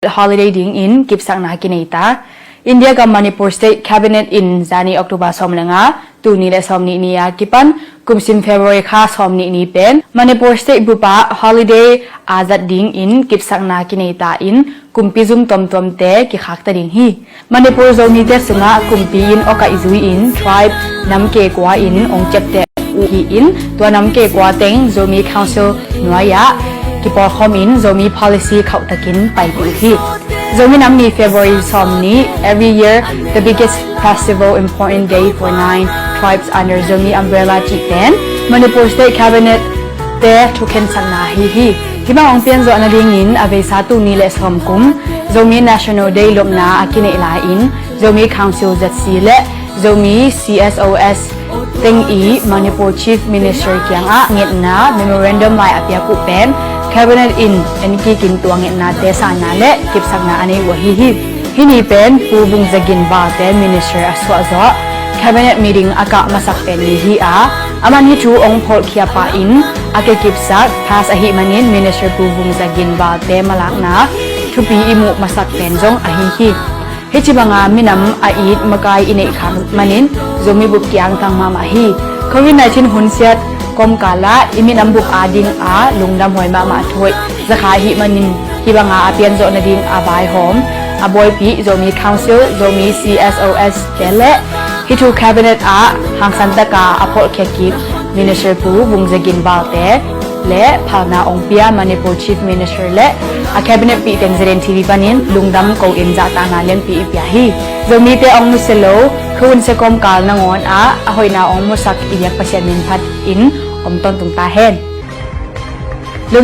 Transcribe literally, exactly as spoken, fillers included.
holiday dingin kipsakna kinei ta. India gam Manipur State Cabinet in zani October sawm le nga, tul nih le sawm nih ni a kipan kumsim February kha sawm nih ni pen Manipur State bup ah holiday a zat dingin kipsakna kinei ta in kumpi zum tuamtuamte kikhakta ding hi. Manipur Zomite sungah kumpi in awkaih zui-in tribe namke kua in ong ciapteh uh hi-in, tua namke kua teng Zomi Council nuai-ah kipawlkhawm in Zomi policy khauhtakin paipih uh hi. Zomi Nam Ni February sawm nih, every year the biggest festival, important day for nine tribes under Zomi umbrella cih pen Manipur State Cabinet te thukhensakna ahi hi. Hih bang ong pianzawh nadingin a veisa tul nih le sawm kum Zomi National Day lopna a kineih lai-in Zomi Council Z C le Zomi C S O S teng i Manipur Chief Minister kiangah ngetna memorandum lai a piak uh pen Cabinet in enkikin tua ngetnate sanna le kipsakna a nei uh ahi hi. Hih ni pen Pu Vung Za Gin Valte Minister a suahzawh Cabinet meeting a kah masak pen ni hi a, aman hih thu ong phawlkhia pah in a kikipsak pass ahih manin Minister Pu Vung Za Gin Valte malakna thupi i muh masak pen zong ahi hi. Hih ci banga minam a it makai i neih khak manin Zomi bup kiangtang mahmah hi. Covid nineteen hunsiat kawmkal ah i minam bup ading a lungdam huai mahmah thu hoih zakha ahih manin hih banga a pianzawh nading a vaihawm a buaipih Zomi Council, Zomi C S O S te le hih thu Cabinet ah hangsan taka a phawlkhia kik Minister Pu Vung Za Gin Valte le phalna ong pia Manipur Chief Minister le a Cabinet pih teng Z N T V panin lungdam ko in zahtakna lianpi i pia hi. Zomite ong nusia lo, khuhun sia kawmkal nangawn ah a hoihna ong musak i biak Pasian min phat in om tawntung ta hen.